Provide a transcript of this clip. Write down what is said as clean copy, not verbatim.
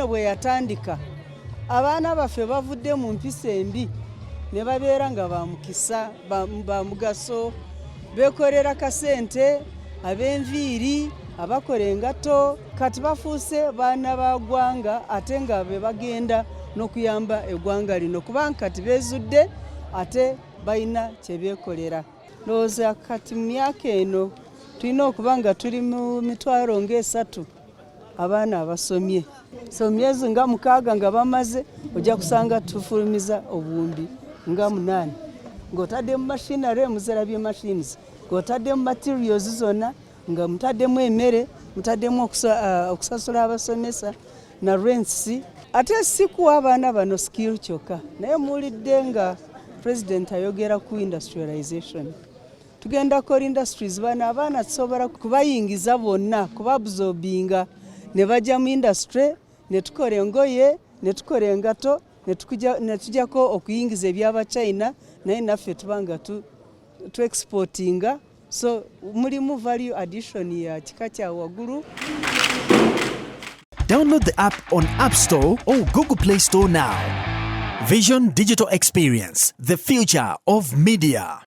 eno bwe yatandika, abaana baffe bavudde mu mpisa embi ne babeera nga bamukisa, bamugaso, beekolera kasente, ab'enviiri, abakola engato. Kati bafuuse baana ba ggwanga, ate nga be bagenda n'okuyamba eggwanga lino, kubanga kati beezudde ate balina kye beekolera. Ndowooza kati mu myaka eno tulina okuba nga tuli mu 300,000 abaana abasomye. So myezi nga 6 nga bamaze, ojja kusanga tufulumiza 8,000, ng'otaddemu machinery, muzirabye machines, ng'otaddemu materials zonna, nga mutaddemu emmere, mutaddemu okusasula abasomesa na rents. Ate si kuwa abaana bano skill kyokka, naye muwulidde nga President ayogera ku industrialization. Tugenda kukola industries. Bano abaana tusobola kubayingiza bonna, kubaabsorbinga ne bajja mu industry, ne tukola engoye, ne tukola engato, ne tujjako okuyingiza ebyabachina, naye naffe tuba nga tu exportinga. So mulimu value addition ya kika kya waggulu. Download the app on App Store or Google Play Store now. Vision Digital Experience, the future of media.